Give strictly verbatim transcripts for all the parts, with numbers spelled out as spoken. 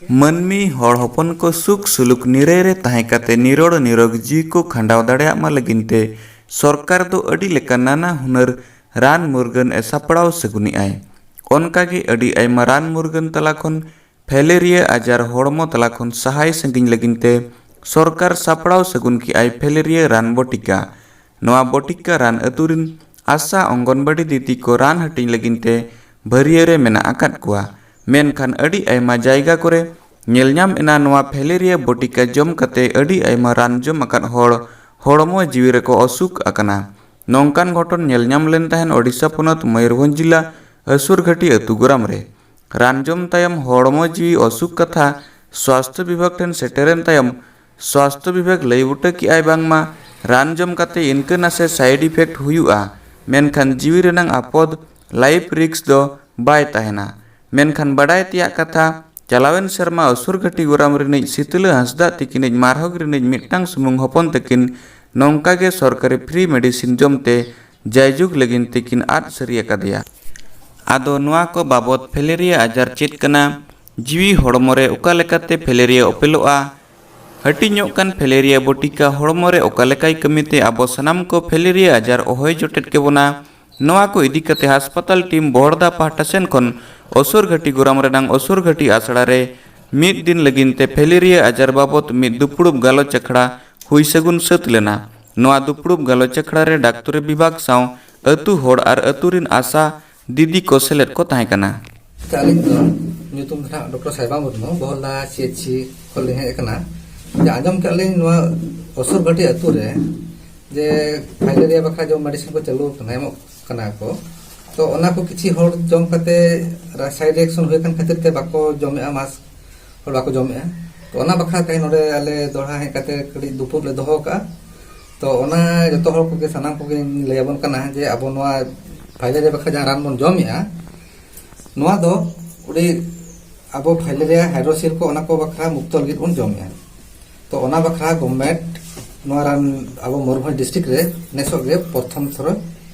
ᱢᱟᱹᱱᱢᱤ ᱦᱚᱲ ᱦᱚᱯᱚᱱ ᱠᱚ ᱥᱩᱠ ᱥᱩᱞᱩᱠ ᱱᱤᱨᱟᱹᱭ ᱨᱮ ᱛᱟᱦᱮᱸ ᱠᱟᱛᱮ ᱱᱤᱨᱚᱲ ᱱᱤᱨᱚᱜᱽ ᱡᱤᱣᱤ ᱠᱚ ᱠᱷᱟᱸᱰᱟᱣ ᱫᱟᱲᱮᱭᱟᱜ ᱢᱟ ᱞᱟᱹᱜᱤᱫ ᱛᱮ ᱥᱚᱨᱠᱟᱨ ᱫᱚ ᱟᱹᱰᱤ ᱞᱮᱠᱟᱱ ᱱᱟᱱᱟ ᱦᱩᱱᱟᱹᱨ ᱨᱟᱱ ᱢᱩᱨᱜᱟᱹᱱ ᱮ ᱥᱟᱯᱲᱟᱣ ᱥᱟᱹᱜᱩᱱᱮᱜᱼᱟᱭ᱾ ᱚᱱᱠᱟᱜᱮ ᱟᱹᱰᱤ ᱟᱭᱢᱟ ᱨᱟᱱ ᱢᱩᱨᱜᱟᱹᱱ ᱛᱟᱞᱟ ᱠᱷᱚᱱ ᱯᱷᱮᱞᱮᱨᱤᱭᱟ ᱟᱡᱟᱨ ᱦᱚᱲᱢᱚ ᱛᱟᱞᱟ ᱠᱷᱚᱱ ᱥᱟᱦᱟᱭ ᱥᱟᱺᱜᱤᱧ ᱞᱟᱹᱜᱤᱫ ᱛᱮ ᱥᱚᱨᱠᱟᱨ ᱥᱟᱯᱲᱟᱣ ᱥᱟᱹᱜᱩᱱ ᱠᱮᱜᱼᱟᱭ ᱯᱷᱮᱞᱮᱨᱤᱭᱟ ᱨᱟᱱ ᱵᱚᱴᱤᱠᱟ᱾ ᱱᱚᱣᱟ ᱵᱚᱴᱤᱠᱟ ᱨᱟᱱ ᱟᱹᱛᱩ ᱨᱤᱱ ᱟᱥᱟ ᱚᱝᱜᱚᱱᱵᱟᱲᱤ ᱫᱤᱫᱤ ᱠᱚ ᱨᱟᱱ ᱦᱟᱹᱴᱤᱧ ᱞᱟᱹᱜᱤᱫ ᱛᱮ ᱵᱷᱟᱹᱨᱭᱟᱹ ᱨᱮ ᱢᱮᱱᱟᱜ ᱟᱠᱟᱫ ᱠᱚᱣᱟ᱾ ᱢᱮᱱᱠᱷᱟᱱ ᱟᱹᱰᱤ ᱟᱭᱢᱟ ᱡᱟᱭᱜᱟ ᱠᱚᱨᱮ ᱧᱮᱞ ᱧᱟᱢ ᱮᱱᱟ ᱱᱚᱣᱟ ᱯᱷᱮᱞᱮᱨᱤᱭᱟ ᱵᱚᱴᱤᱠᱟ ᱡᱚᱢ ᱠᱟᱛᱮ ᱟᱹᱰᱤ ᱟᱭᱢᱟ ᱨᱟᱱ ᱡᱚᱢ ᱟᱠᱟᱫ ᱦᱚᱲ ᱦᱚᱲᱢᱚ ᱡᱤᱣᱤ ᱨᱮᱠᱚ ᱚᱥᱩᱠ ᱟᱠᱟᱱᱟ᱾ ᱱᱚᱝᱠᱟᱱ ᱜᱷᱚᱴᱚᱱ ᱧᱮᱞ ᱧᱟᱢ ᱞᱮᱱ ᱛᱟᱦᱮᱸᱱ ᱳᱰᱤᱥᱟ ᱯᱚᱱᱚᱛ ᱢᱚᱭᱩᱨᱵᱷᱚᱸᱡᱽ ᱡᱤᱞᱟ ᱟᱹᱥᱩᱨᱜᱷᱟᱹᱴᱤ ᱟᱹᱛᱩ ᱜᱚᱨᱟᱢ ᱨᱮ᱾ ᱨᱟᱱ ᱡᱚᱢ ᱛᱟᱭᱚᱢ ᱦᱚᱲᱢᱚ ᱡᱤᱣᱤ ᱚᱥᱩᱠ ᱠᱟᱛᱷᱟ ᱥᱣᱟᱥᱛᱷᱚ ᱵᱤᱵᱷᱟᱜᱽ ᱴᱷᱮᱱ ᱥᱮᱴᱮᱨᱮᱱ ᱛᱟᱭᱚᱢ ᱥᱣᱟᱥᱛᱷᱚ ᱵᱤᱵᱷᱟᱜᱽ ᱞᱟᱹᱭ ᱵᱩᱴᱟᱹ ᱠᱮᱜᱼᱟᱭ ᱵᱟᱝᱢᱟ ᱨᱟᱱ ᱡᱚᱢ ᱠᱟᱛᱮ ᱤᱱᱠᱟᱹ ᱱᱟᱥᱮ side effect ᱦᱩᱭᱩᱜᱼᱟ, ᱢᱮᱱᱠᱷᱟᱱ ᱡᱤᱣᱤ ᱨᱮᱱᱟᱝ ᱟᱯᱚᱫ, life risk ᱫᱚ ᱵᱟᱭ ᱛᱟᱦᱮᱱᱟ᱾ ᱢᱮᱱᱠᱷᱟᱱ ᱵᱟᱰᱟᱭ ᱛᱮᱭᱟᱜ ᱠᱟᱛᱷᱟ, ᱪᱟᱞᱟᱣᱮᱱ ᱥᱮᱨᱢᱟ ᱟᱹᱥᱩᱨᱜᱷᱟᱹᱴᱤ ᱜᱚᱨᱟᱢ ᱨᱤᱱᱤᱡ ᱥᱤᱛᱞᱟᱹ ᱦᱟᱸᱥᱫᱟᱜ ᱛᱤᱠᱤᱱᱤᱡ ᱢᱟᱨᱦᱚᱜᱽ ᱨᱤᱱᱤᱡ ᱢᱤᱫᱴᱟᱝ ᱥᱩᱢᱩᱝ ᱦᱚᱯᱚᱱ ᱛᱟᱹᱠᱤᱱ ᱱᱚᱝᱠᱟ ᱜᱮ ᱥᱚᱨᱠᱟᱨᱤ free medicine ᱡᱚᱢᱛᱮ ᱡᱟᱭᱡᱩᱜᱽ ᱞᱟᱹᱜᱤᱫ ᱛᱮᱠᱤᱱ ᱟᱫ ᱥᱟᱹᱨᱤ ᱟᱠᱟᱫᱮᱭᱟ᱾ ᱟᱫᱚ ᱱᱚᱣᱟ ᱠᱚ ᱵᱟᱵᱚᱛ ᱯᱷᱮᱞᱮᱨᱤᱭᱟ ᱟᱡᱟᱨ ᱪᱮᱫ ᱠᱟᱱᱟ, ᱡᱤᱣᱤ ᱦᱚᱲᱢᱚ ᱨᱮ ᱚᱠᱟ ᱞᱮᱠᱟᱛᱮ ᱯᱷᱮᱞᱮᱨᱤᱭᱟ ᱚᱯᱮᱞᱚᱜᱼᱟ, ᱦᱟᱹᱴᱤᱧᱚᱜ ᱠᱟᱱ ᱯᱷᱮᱞᱮᱨᱤᱭᱟ ᱵᱚᱴᱤᱠᱟ ᱦᱚᱲᱢᱚ ᱨᱮ ᱚᱠᱟ ᱞᱮᱠᱟᱭ ᱠᱟᱹᱢᱤ ᱛᱮ ᱟᱵᱚ ᱥᱟᱱᱟᱢ ᱠᱚ ᱯᱷᱮᱞᱮᱨᱤᱭᱟ ᱟᱡᱟᱨ ᱚᱦᱚᱭ ᱡᱚᱴᱮᱫ ᱠᱮᱵᱚᱱᱟ, ᱱᱚᱣᱟ ᱠᱚ ᱤᱫᱤ ᱠᱟᱛᱮ ᱦᱟᱥᱯᱟᱛᱟᱞ ᱴᱤᱢ ᱵᱚᱦᱚᱲᱫᱟ ᱯᱟᱦᱴᱟ ᱥᱮᱱ ᱠᱷᱚᱱ ᱚᱥᱩᱨᱜᱷᱟᱹᱴᱤ ᱜᱚᱨᱟᱢ ᱨᱮᱱᱟᱝ ᱚᱥᱩᱨᱜᱷᱟᱹᱴᱤ ᱟᱥᱲᱟ ᱨᱮ ᱢᱤᱫ ᱫᱤᱱ ᱞᱟᱹᱜᱤᱫ ᱛᱮ ᱯᱷᱮᱞᱮᱨᱤᱭᱟ ᱟᱡᱟᱨ ᱵᱟᱵᱚᱛ ᱢᱤᱫ ᱫᱩᱯᱲᱩᱵ ᱜᱟᱞᱚᱪ ᱟᱠᱷᱲᱟ ᱦᱩᱭ ᱥᱟᱹᱜᱩᱱ ᱥᱟᱹᱛ ᱞᱮᱱᱟ᱾ ᱱᱚᱣᱟ ᱫᱩᱯᱲᱩᱵ ᱜᱟᱞᱚᱪ ᱟᱠᱷᱲᱟ ᱨᱮ ᱰᱟᱠᱛᱚᱨᱤ ᱵᱤᱵᱷᱟᱜᱽ ᱥᱟᱶ ᱟᱹᱛᱩ ᱦᱚᱲ ᱟᱨ ᱟᱹᱛᱩ ᱨᱤᱱ ᱟᱥᱟ ᱫᱤᱫᱤ ᱠᱚ ᱥᱮᱞᱮᱫ ᱠᱚ ᱛᱟᱦᱮᱸ ᱠᱟᱱᱟ᱾ ᱟᱹᱞᱤᱧ ᱫᱚ ᱧᱩᱛᱩᱢ ᱫᱚ ᱱᱟᱦᱟᱜ ᱰᱚᱠᱴᱚᱨ ᱥᱟᱭᱵᱟ ᱢᱩᱨᱢᱩ, ᱵᱚᱦᱚᱞᱫᱟ CHC ᱠᱷᱚᱱ ᱞᱤᱧ ᱦᱮᱡ ᱟᱠᱟᱱᱟ᱾ ᱡᱮ ᱟᱸᱡᱚᱢ ᱠᱮᱫ ᱞᱤᱧ ᱱᱚᱣᱟ ᱚᱥᱩᱨᱜᱷᱟᱹᱴᱤ ᱟᱹᱛᱩ ᱨᱮ ᱡᱮ ᱯᱷᱟᱭᱞᱮᱨᱤᱭᱟ ᱵᱟᱠᱷᱨᱟ ᱡᱚᱢ medicine ᱠᱚ ᱪᱟᱹᱞᱩ ᱟᱠᱟᱱᱟ, ᱮᱢᱚᱜ ᱠᱟᱱᱟ ᱠᱚ᱾ ᱛᱚ ᱚᱱᱟ ᱠᱚ ᱠᱤᱪᱷᱤ ᱦᱚᱲ ᱡᱚᱢ ᱠᱟᱛᱮ side reaction ᱦᱩᱭ ᱟᱠᱟᱱ ᱠᱷᱟᱹᱛᱤᱨ ᱛᱮ ᱵᱟᱠᱚ ᱡᱚᱢᱮᱜᱼᱟ, mask ᱦᱚᱲ ᱵᱟᱠᱚ ᱡᱚᱢᱮᱜᱼᱟ᱾ ᱛᱚ ᱚᱱᱟ ᱵᱟᱠᱷᱨᱟ ᱛᱮ ᱱᱚᱰᱮ ᱟᱞᱮ ᱫᱚᱦᱲᱟ ᱦᱮᱡ ᱠᱟᱛᱮ ᱠᱟᱹᱴᱤᱡ ᱫᱩᱯᱲᱩᱵ ᱞᱮ ᱫᱚᱦᱚ ᱠᱟᱜᱼᱟ᱾ ᱛᱚ ᱚᱱᱟ ᱡᱚᱛᱚ ᱦᱚᱲ ᱠᱚᱜᱮ, ᱥᱟᱱᱟᱢ ᱠᱚᱜᱮᱧ ᱞᱟᱹᱭ ᱟᱵᱚᱱ ᱠᱟᱱᱟ ᱡᱮ ᱟᱵᱚ ᱱᱚᱣᱟ ᱯᱷᱟᱭᱞᱮᱨᱤᱭᱟ ᱵᱟᱠᱷᱨᱟ ᱡᱟᱦᱟᱸ ᱨᱟᱱ ᱵᱚᱱ ᱡᱚᱢᱮᱜᱼᱟ, ᱱᱚᱣᱟ ᱫᱚ ᱩᱰᱤ ᱟᱵᱚ ᱯᱷᱟᱭᱞᱮᱨᱤᱭᱟ ᱦᱟᱭᱰᱨᱳᱥᱤᱞ ᱠᱚ ᱚᱱᱟ ᱠᱚ ᱵᱟᱠᱷᱨᱟ ᱢᱩᱠᱛᱚ ᱞᱟᱹᱜᱤᱫ ᱵᱚᱱ ᱡᱚᱢᱮᱜᱼᱟ᱾ ᱛᱚ ᱚᱱᱟ ᱵᱟᱠᱷᱨᱟ government ᱱᱚᱣᱟ ᱨᱟᱱ ᱟᱵᱚ ᱢᱚᱭᱩᱨᱵᱷᱚᱸᱡᱽ district ᱨᱮ ᱱᱮᱥᱚᱜ ᱜᱮ ᱯᱨᱚᱛᱷᱚᱢ ᱛᱷᱚᱨᱚ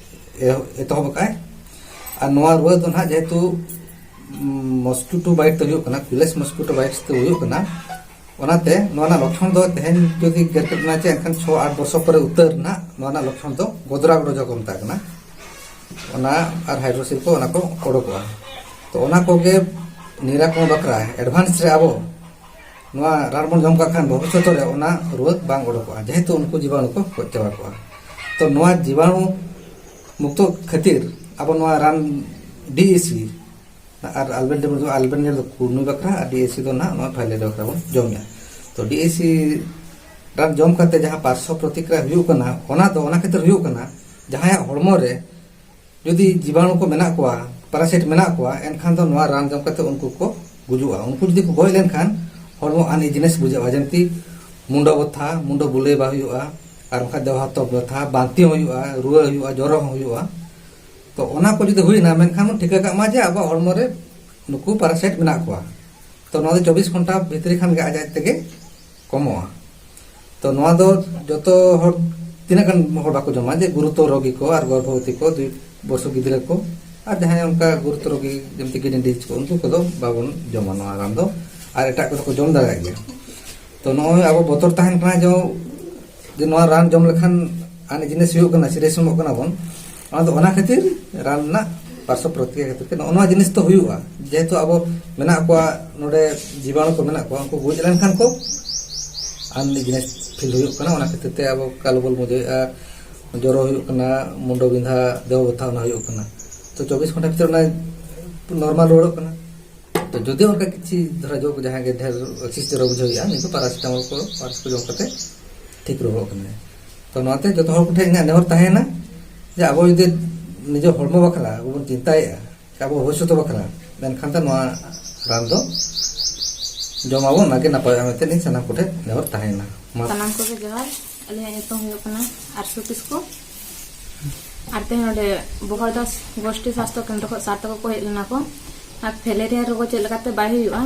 ᱮᱦᱚᱵ, ᱮᱛᱚᱦᱚᱵ ᱟᱠᱟᱫᱼᱟᱭ᱾ ᱟᱨ ᱱᱚᱣᱟ ᱨᱩᱣᱟᱹ ᱫᱚ ᱱᱟᱦᱟᱜ ᱡᱮᱦᱮᱛᱩ ᱢᱚᱥᱠᱤᱴᱳ ᱵᱟᱭᱤᱴ ᱛᱮ ᱦᱩᱭᱩᱜ ᱠᱟᱱᱟ, ᱠᱩᱞᱮᱥ ᱢᱚᱥᱠᱤᱴᱳ ᱵᱟᱭᱤᱴ ᱛᱮ ᱦᱩᱭᱩᱜ ᱠᱟᱱᱟ᱾ ᱚᱱᱟᱛᱮ ᱱᱚᱣᱟ ᱨᱮᱱᱟᱜ ᱞᱚᱠᱠᱷᱚᱱ ᱫᱚ ᱛᱮᱦᱮᱧ ᱡᱩᱫᱤ ᱜᱮᱨ ᱠᱮᱫ ᱵᱚᱱᱟ ᱪᱮ, ᱮᱱᱠᱷᱟᱱ ᱪᱷᱚ ᱟᱴ ᱵᱚᱪᱷᱚᱨ ᱯᱚᱨᱮ ᱩᱛᱟᱹᱨ ᱨᱮᱱᱟᱜ ᱱᱚᱣᱟ ᱨᱮᱱᱟᱜ ᱞᱚᱠᱠᱷᱚᱱ ᱫᱚ ᱜᱚᱫᱽᱨᱟ ᱜᱚᱰᱚᱡᱚ ᱠᱚ ᱢᱮᱛᱟᱜ ᱠᱟᱱᱟ᱾ ᱚᱱᱟ ᱟᱨ ᱦᱟᱭᱰᱨᱳᱥᱤᱞ ᱠᱚ, ᱚᱱᱟ ᱠᱚ ᱚᱰᱚᱠᱚᱜᱼᱟ᱾ ᱛᱚ ᱚᱱᱟ ᱠᱚᱜᱮ ᱱᱤᱨᱟᱠᱚᱨᱚᱱ ᱵᱟᱠᱷᱨᱟ ᱮᱰᱵᱷᱟᱱᱥ ᱨᱮ ᱟᱵᱚ ᱱᱚᱣᱟ ᱨᱟᱱ ᱵᱚᱱ ᱡᱚᱢ ᱠᱟᱜ ᱠᱷᱟᱱ ᱵᱷᱚᱵᱤᱥᱥᱚᱛ ᱨᱮ ᱚᱱᱟ ᱨᱩᱣᱟᱹ ᱵᱟᱝ ᱚᱰᱚᱠᱚᱜᱼᱟ, ᱡᱮᱦᱮᱛᱩ ᱩᱱᱠᱩ ᱡᱤᱵᱟᱱᱩ ᱠᱚ ᱜᱚᱡ ᱪᱟᱵᱟ ᱠᱚᱜᱼᱟ᱾ ᱛᱚ ᱱᱚᱣᱟ ᱡᱤᱵᱟᱱᱩ ᱢᱩᱠᱛᱚ ᱠᱷᱟᱹᱛᱤᱨ ᱟᱵᱚ ᱱᱚᱣᱟ ᱨᱟᱱ ᱰᱤ ᱤ ᱥᱤ ᱟᱨ ᱟᱞᱵᱮᱱ ᱰᱮᱢ ᱟᱞᱵᱮᱱ ᱰᱮᱢ ᱫᱚ ᱠᱩᱲᱢᱤ ᱵᱟᱠᱷᱨᱟ ᱟᱨ ᱰᱤ ᱤ ᱥᱤ ᱫᱚ ᱱᱟᱦᱟᱜ ᱱᱚᱣᱟ ᱛᱷᱟᱭᱞᱮᱱᱰ ᱵᱟᱠᱷᱨᱟ ᱵᱚᱱ ᱡᱚᱢᱮᱜᱼᱟ᱾ ᱛᱚ ᱰᱤ ᱤ ᱥᱤ ᱨᱟᱱ ᱡᱚᱢ ᱠᱟᱛᱮ ᱡᱟᱦᱟᱸ ᱯᱟᱨᱥᱚ ᱯᱨᱚᱛᱤᱠᱨᱤᱭᱟ ᱦᱩᱭᱩᱜ ᱠᱟᱱᱟ, ᱚᱱᱟ ᱫᱚ ᱚᱱᱟ ᱠᱷᱟᱹᱛᱤᱨ ᱦᱩᱭᱩᱜ ᱠᱟᱱᱟ, ᱡᱟᱦᱟᱸᱭᱟᱜ ᱦᱚᱲᱢᱚ ᱨᱮ ᱡᱩᱫᱤ ᱡᱤᱵᱟᱱᱩ ᱠᱚ ᱢᱮᱱᱟᱜ ᱠᱚᱣᱟ, ᱯᱟᱨᱟᱥᱟᱭᱤᱴ ᱢᱮᱱᱟᱜ ᱠᱚᱣᱟ, ᱮᱱᱠᱷᱟᱱ ᱫᱚ ᱱᱚᱣᱟ ᱨᱟᱱ ᱡᱚᱢ ᱠᱟᱛᱮ ᱩᱱᱠᱩ ᱠᱚ ᱜᱩᱡᱩᱜᱼᱟ᱾ ᱩᱱᱠᱩ ᱡᱩᱫᱤ ᱠᱚ ᱜᱚᱡ ᱞᱮᱱᱠᱷᱟᱱ ᱦᱚᱲᱢᱚ ᱟᱱᱤᱡᱤᱱᱮᱥ ᱵᱩᱡᱷᱟᱹᱜᱼᱟ, ᱡᱮᱢᱛᱤ ᱢᱩᱱᱰᱚ ᱵᱚᱛᱷᱟ, ᱢᱩᱱᱰᱚ ᱵᱩᱞᱟᱹᱭ ᱵᱟ ᱦᱩᱭᱩᱜᱼᱟ, ᱟᱨ ᱵᱟᱝᱠᱷᱟᱱ ᱫᱮᱣ ᱦᱟᱛᱚ ᱵᱚᱛᱷᱟ, ᱵᱟᱱᱛᱤ ᱦᱚᱸ ᱦᱩᱭᱩᱜᱼᱟ, ᱨᱩᱣᱟᱹ ᱦᱩᱭᱩᱜᱼᱟ, ᱡᱚᱨᱚ ᱦᱚᱸ ᱦᱩᱭᱩᱜᱼᱟ᱾ ᱛᱚ ᱚᱱᱟ ᱠᱚ ᱡᱩᱫᱤ ᱦᱩᱭᱱᱟ, ᱢᱮᱱᱠᱷᱟᱱ ᱵᱚᱱ ᱴᱷᱤᱠᱟᱹ ᱠᱟᱜ ᱢᱟ ᱡᱮ ᱟᱵᱚᱣᱟᱜ ᱦᱚᱲᱢᱚ ᱨᱮ ᱱᱩᱠᱩ ᱯᱟᱨᱟᱥᱟᱭᱤᱴ ᱢᱮᱱᱟᱜ ᱠᱚᱣᱟ᱾ ᱛᱚ ᱱᱚᱣᱟ ᱫᱚ ᱪᱚᱵᱵᱤᱥ ᱜᱷᱚᱱᱴᱟ ᱵᱷᱤᱛᱨᱤ ᱠᱷᱟᱱ ᱜᱮ ᱟᱡ ᱟᱡ ᱛᱮᱜᱮ ᱠᱚᱢᱚᱜᱼᱟ᱾ ᱛᱚ ᱱᱚᱣᱟ ᱫᱚ ᱡᱚᱛᱚ ᱦᱚᱲ, ᱛᱤᱱᱟᱹᱜ ᱜᱟᱱ ᱦᱚᱲ ᱵᱟᱠᱚ ᱡᱚᱢᱟ, ᱡᱮ ᱜᱩᱨᱩᱛᱚ ᱨᱳᱜᱤ ᱠᱚ ᱟᱨ ᱜᱚᱨᱵᱷᱚᱵᱚᱛᱤ ᱠᱚ, ᱫᱩᱭ ᱵᱚᱨᱥᱚ ᱜᱤᱫᱽᱨᱟᱹ ᱠᱚ, ᱟᱨ ᱡᱟᱦᱟᱸᱭ ᱚᱱᱠᱟ ᱜᱩᱨᱩᱛᱚ ᱨᱳᱜᱤ ᱡᱮᱢᱛᱤ ᱠᱤᱰᱱᱤ ᱰᱤᱡᱤᱡᱽ ᱠᱚ, ᱩᱱᱠᱩ ᱠᱚᱫᱚ ᱵᱟᱵᱚᱱ ᱡᱚᱢᱟ ᱱᱚᱣᱟ ᱨᱟᱱ ᱫᱚ᱾ ᱟᱨ ᱮᱴᱟᱜ ᱠᱚᱫᱚ ᱠᱚ ᱡᱚᱢ ᱫᱟᱲᱮᱭᱟᱜ ᱜᱮᱭᱟ᱾ ᱛᱚ ᱱᱚᱜᱼᱚᱭ ᱟᱵᱚ ᱵᱚᱛᱚᱨ ᱛᱟᱦᱮᱱ ᱠᱟᱱᱟ ᱡᱮ, ᱡᱮ ᱱᱚᱣᱟ ᱨᱟᱱ ᱡᱚᱢ ᱞᱮᱠᱷᱟᱱ ᱟᱱ ᱡᱤᱱᱤᱥ ᱦᱩᱭᱩᱜ ᱠᱟᱱᱟ, ᱥᱤᱨᱤᱭᱟᱥᱚᱜ ᱠᱟᱱᱟ ᱵᱚᱱ, ᱚᱱᱟ ᱫᱚ ᱚᱱᱟ ᱠᱷᱟᱹᱛᱤᱨ, ᱨᱟᱱ ᱨᱮᱱᱟᱜ ᱯᱟᱨᱥᱚ ᱯᱨᱚᱛᱤᱠᱨᱤᱭᱟ ᱠᱷᱟᱹᱛᱤᱨ ᱛᱮ ᱱᱚᱜᱼᱚ ᱱᱚᱣᱟ ᱡᱤᱱᱤᱥ ᱫᱚ ᱦᱩᱭᱩᱜᱼᱟ᱾ ᱡᱮᱦᱮᱛᱩ ᱟᱵᱚ ᱢᱮᱱᱟᱜ ᱠᱚᱣᱟ, ᱱᱚᱰᱮ ᱡᱤᱵᱟᱱᱩ ᱠᱚ ᱢᱮᱱᱟᱜ ᱠᱚᱣᱟ, ᱩᱱᱠᱩ ᱜᱚᱡ ᱞᱮᱱᱠᱷᱟᱱ ᱠᱚ ᱟᱱ ᱡᱤᱱᱤᱥ ᱯᱷᱤᱞ ᱦᱩᱭᱩᱜ ᱠᱟᱱᱟ, ᱚᱱᱟ ᱠᱷᱟᱹᱛᱤᱨ ᱛᱮ ᱟᱵᱚ ᱠᱟᱞᱚ ᱵᱚᱞ ᱵᱩᱡᱷᱟᱹᱣᱮᱫᱼᱟ, ᱡᱚᱨᱚ ᱦᱩᱭᱩᱜ ᱠᱟᱱᱟ, ᱢᱩᱱᱰᱚ ᱵᱤᱸᱫᱷᱟ, ᱫᱮᱣ ᱵᱚᱛᱷᱟ ᱚᱱᱟ ᱦᱩᱭᱩᱜ ᱠᱟᱱᱟ᱾ ᱛᱚ ᱪᱚᱵᱵᱤᱥ ᱜᱷᱚᱱᱴᱟ ᱵᱷᱤᱛᱤᱨ ᱚᱱᱟ ᱱᱚᱨᱢᱟᱞ ᱨᱩᱣᱟᱹᱲᱚᱜ ᱠᱟᱱᱟ᱾ ᱛᱚ ᱡᱩᱫᱤ ᱚᱱᱠᱟ ᱠᱤᱪᱷᱤ ᱫᱷᱚᱨᱟ ᱡᱚ ᱡᱟᱦᱟᱸᱭ ᱜᱮ ᱰᱷᱮᱨ ᱮᱠᱥᱤᱥ ᱡᱚᱨᱚ ᱵᱩᱡᱷᱟᱹᱣᱮᱫᱼᱟ, ᱱᱤᱛᱚᱜ ᱯᱟᱨᱟᱥᱤᱴᱟᱢᱚᱞ ᱠᱚ, ᱯᱟᱨᱟᱥ ᱠᱚ ᱡᱚᱢ ᱠᱟᱛᱮ ᱴᱷᱤᱠ ᱨᱩᱣᱟᱹᱲᱚᱜ ᱠᱟᱱᱟᱭ᱾ ᱛᱚ ᱱᱚᱣᱟᱛᱮ ᱡᱚᱛᱚ ᱦᱚᱲ ᱠᱚᱴᱷᱮᱱ ᱤᱧᱟᱹᱜ ᱱᱮᱦᱚᱨ ᱛᱟᱦᱮᱸᱭᱮᱱᱟ ᱡᱮ ᱟᱵᱚ ᱡᱩᱫᱤ ᱱᱤᱡᱮ ᱦᱚᱲᱢᱚ ᱵᱟᱠᱷᱨᱟ ᱟᱵᱚ ᱵᱚᱱ ᱪᱤᱱᱛᱟᱭᱮᱫᱼᱟ, ᱥᱮ ᱟᱵᱚ ᱵᱷᱚᱵᱤᱥᱥᱚᱛ ᱵᱟᱠᱷᱨᱟ, ᱢᱮᱱᱠᱷᱟᱱ ᱫᱚ ᱱᱚᱣᱟ ᱨᱟᱱ ᱫᱚ ᱡᱚᱢᱟᱵᱚᱱ, ᱚᱱᱟᱜᱮ ᱱᱟᱯᱟᱭᱚᱜᱼᱟ ᱢᱮᱱᱛᱮ ᱤᱧ ᱥᱟᱱᱟᱢ ᱠᱚᱴᱷᱮᱱ ᱱᱮᱦᱚᱨ ᱛᱟᱦᱮᱸᱭᱮᱱᱟ᱾ ᱢᱟ᱾ ᱥᱟᱱᱟᱢ ᱠᱚᱜᱮ ᱡᱚᱦᱟᱨ᱾ ᱟᱹᱞᱤᱧᱟᱜ ᱧᱩᱛᱩᱢ ᱦᱩᱭᱩᱜ ᱠᱟᱱᱟ ᱟᱨᱥᱩ ᱠᱤᱥᱠᱩ᱾ ᱟᱨ ᱛᱮᱦᱮᱧ ᱱᱚᱰᱮ ᱵᱚᱦᱚᱲᱫᱟᱥ ᱜᱳᱥᱴᱤ ᱥᱟᱥᱛᱷᱚ ᱠᱮᱱᱫᱨᱚ ᱠᱷᱚᱱ ᱥᱟᱨ ᱛᱟᱠᱚ ᱠᱚ ᱦᱮᱡ ᱞᱮᱱᱟ ᱠᱚ᱾ ᱟᱨ ᱯᱷᱮᱞᱮᱨᱤᱭᱟ ᱨᱳᱜᱽ ᱪᱮᱫ ᱞᱮᱠᱟᱛᱮ ᱵᱟᱭ ᱦᱩᱭᱩᱜᱼᱟ,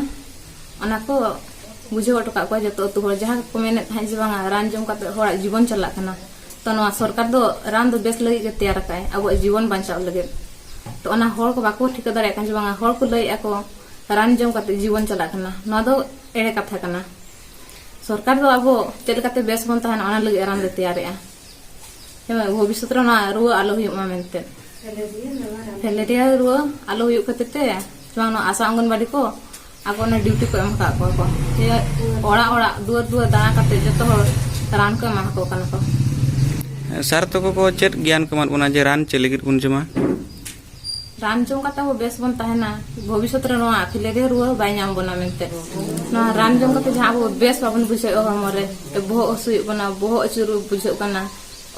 ᱚᱱᱟ ᱠᱚ ᱵᱩᱡᱷᱟᱹᱣ ᱦᱚᱴᱚ ᱠᱟᱜ ᱠᱚᱣᱟ ᱡᱚᱛᱚ ᱟᱹᱛᱩ ᱦᱚᱲ᱾ ᱡᱟᱦᱟᱸ ᱠᱚ ᱢᱮᱱᱮᱫ ᱛᱟᱦᱮᱸᱫ ᱡᱮ ᱵᱟᱝᱟ, ᱨᱟᱱ ᱡᱚᱢ ᱠᱟᱛᱮ ᱦᱚᱲᱟᱜ ᱡᱤᱵᱚᱱ ᱪᱟᱞᱟᱜ ᱠᱟᱱᱟ, ᱛᱚ ᱱᱚᱣᱟ ᱥᱚᱨᱠᱟᱨ ᱫᱚ ᱨᱟᱱ ᱫᱚ ᱵᱮᱥ ᱞᱟᱹᱜᱤᱫ ᱜᱮ ᱛᱮᱭᱟᱨ ᱟᱠᱟᱫᱼᱟᱭ, ᱟᱵᱚᱣᱟᱜ ᱡᱤᱵᱚᱱ ᱵᱟᱧᱪᱟᱣ ᱞᱟᱹᱜᱤᱫ᱾ ᱛᱚ ᱚᱱᱟ ᱦᱚᱲ ᱠᱚ ᱵᱟᱠᱚ ᱴᱷᱤᱠᱟᱹ ᱫᱟᱲᱮᱭᱟᱜ ᱠᱟᱱᱟ ᱡᱮ ᱵᱟᱝᱟ, ᱦᱚᱲ ᱠᱚ ᱞᱟᱹᱭᱮᱫᱼᱟ ᱠᱚ ᱨᱟᱱ ᱡᱚᱢ ᱠᱟᱛᱮ ᱡᱤᱵᱚᱱ ᱪᱟᱞᱟᱜ ᱠᱟᱱᱟ᱾ ᱱᱚᱣᱟ ᱫᱚ ᱮᱲᱮ ᱠᱟᱛᱷᱟ ᱠᱟᱱᱟ᱾ ᱥᱚᱨᱠᱟᱨ ᱫᱚ ᱟᱵᱚ ᱪᱮᱫ ᱞᱮᱠᱟᱛᱮ ᱵᱮᱥ ᱵᱚᱱ ᱛᱟᱦᱮᱱᱟ, ᱚᱱᱟ ᱞᱟᱹᱜᱤᱫ ᱨᱟᱱ ᱞᱮ ᱛᱮᱭᱟᱨᱮᱜᱼᱟ᱾ ᱡᱮᱢᱚᱱ ᱵᱷᱚᱵᱤᱥᱥᱚᱛ ᱨᱮ ᱱᱚᱣᱟ ᱨᱩᱣᱟᱹ ᱟᱞᱚ ᱦᱩᱭᱩᱜ ᱢᱟ ᱢᱮᱱᱛᱮ᱾ ᱯᱷᱮᱞᱮᱨᱤᱭᱟ ᱨᱩᱣᱟᱹ ᱟᱞᱚ ᱦᱩᱭᱩᱜ ᱠᱷᱟᱹᱛᱤᱨ ᱛᱮ ᱡᱮᱢᱚᱱ ᱱᱚᱣᱟ ᱟᱥᱟ ᱚᱝᱜᱚᱱᱵᱟᱲᱤ ᱠᱚ ᱟᱠᱚ ᱚᱱᱟ ᱰᱤᱭᱩᱴᱤ ᱠᱚ ᱮᱢ ᱟᱠᱟᱫ ᱠᱚᱣᱟ ᱠᱚ, ᱡᱮ ᱚᱲᱟᱜ ᱚᱲᱟᱜ, ᱫᱩᱣᱟᱹᱨ ᱫᱩᱣᱟᱹᱨ ᱫᱟᱬᱟ ᱠᱟᱛᱮ ᱡᱚᱛᱚ ᱦᱚᱲ ᱨᱟᱱ ᱠᱚ ᱮᱢᱟ ᱠᱚ ᱠᱟᱱᱟ ᱠᱚ᱾ ᱥᱟᱨ ᱛᱟᱠᱚ ᱠᱚ ᱪᱮᱫ ᱜᱮᱭᱟᱱ ᱠᱚ ᱮᱢᱟᱫ ᱵᱚᱱᱟ ᱡᱮ ᱨᱟᱱ ᱪᱮᱫ ᱞᱟᱹᱜᱤᱫ ᱵᱚᱱ ᱡᱚᱢᱟ? ᱨᱟᱱ ᱡᱚᱢ ᱠᱟᱛᱮ ᱟᱵᱚ ᱵᱮᱥ ᱵᱚᱱ ᱛᱟᱦᱮᱱᱟ, ᱵᱷᱚᱵᱤᱥᱥᱚᱛ ᱨᱮ ᱱᱚᱣᱟ ᱯᱷᱤᱞᱮᱨᱤᱭᱟ ᱨᱩᱣᱟᱹ ᱵᱟᱭ ᱧᱟᱢ ᱵᱚᱱᱟ ᱢᱮᱱᱛᱮ᱾ ᱱᱚᱣᱟ ᱨᱟᱱ ᱡᱚᱢ ᱠᱟᱛᱮ ᱡᱟᱦᱟᱸ ᱟᱵᱚ ᱵᱮᱥ ᱵᱟᱵᱚᱱ ᱵᱩᱡᱷᱟᱹᱣᱮᱫᱼᱟ ᱦᱚᱲᱢᱚ ᱨᱮ, ᱵᱚᱦᱚᱜ ᱦᱟᱹᱥᱩᱭᱮᱫ ᱵᱚᱱᱟ, ᱵᱚᱦᱚᱜ ᱟᱹᱪᱩᱨ ᱵᱩᱡᱷᱟᱹᱜ ᱠᱟᱱᱟ,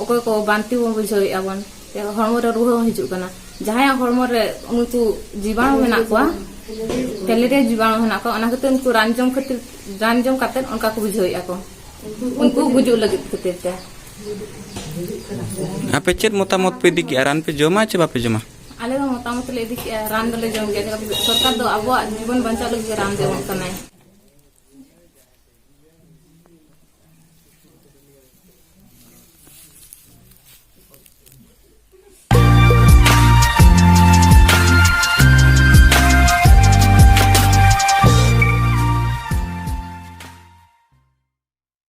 ᱚᱠᱚᱭ ᱠᱚ ᱵᱟᱱᱛᱤ ᱵᱚᱱ ᱵᱩᱡᱷᱟᱹᱣᱮᱫᱼᱟ ᱵᱚᱱ, ᱦᱚᱲᱢᱚ ᱨᱮ ᱨᱩᱣᱟᱹ ᱦᱚᱸ ᱦᱤᱡᱩᱜ ᱠᱟᱱᱟ᱾ ᱡᱟᱦᱟᱸᱭᱟᱜ ᱦᱚᱲᱢᱚ ᱨᱮ ᱩᱱᱠᱩ ᱡᱤᱵᱟᱬᱩ ᱢᱮᱱᱟᱜ ᱠᱚᱣᱟ, ᱯᱷᱤᱞᱮᱨᱤᱭᱟ ᱡᱤᱵᱟᱬᱩ ᱢᱮᱱᱟᱜ ᱠᱚᱣᱟ, ᱚᱱᱟ ᱠᱷᱟᱹᱛᱤᱨ ᱩᱱᱠᱩ ᱨᱟᱱ ᱡᱚᱢ ᱠᱷᱟᱹᱛᱤᱨ, ᱨᱟᱱ ᱡᱚᱢ ᱠᱟᱛᱮ ᱚᱱᱠᱟ ᱠᱚ ᱵᱩᱡᱷᱟᱹᱣᱮᱫᱼᱟ ᱠᱚ, ᱩᱱᱠᱩ ᱜᱩᱡᱩᱜ ᱞᱟᱹᱜᱤᱫ ᱠᱷᱟᱹᱛᱤᱨ ᱛᱮ᱾ ᱟᱯᱮ ᱪᱮᱫ ᱢᱚᱛᱟᱢᱚᱛ ᱯᱮ ᱤᱫᱤ ᱠᱮᱜᱼᱟ? ᱨᱟᱱ ᱯᱮ ᱡᱚᱢᱟ ᱪᱮ ᱵᱟᱯᱮ ᱡᱚᱢᱟ? ᱟᱞᱮ ᱫᱚ ᱢᱚᱛᱟᱢᱚᱛ ᱞᱮ ᱤᱫᱤ ᱠᱮᱜᱼᱟ, ᱨᱟᱱ ᱫᱚᱞᱮ ᱡᱚᱢ ᱜᱮᱭᱟ᱾ ᱪᱮᱫᱟᱜ ᱥᱮ ᱥᱚᱨᱠᱟᱨ ᱫᱚ ᱟᱵᱚᱣᱟᱜ ᱡᱤᱵᱚᱱ ᱵᱟᱧᱪᱟᱣ ᱞᱟᱹᱜᱤᱫ ᱜᱮ ᱨᱟᱱ ᱫᱚ ᱮᱢᱚᱜ ᱠᱟᱱᱟᱭ᱾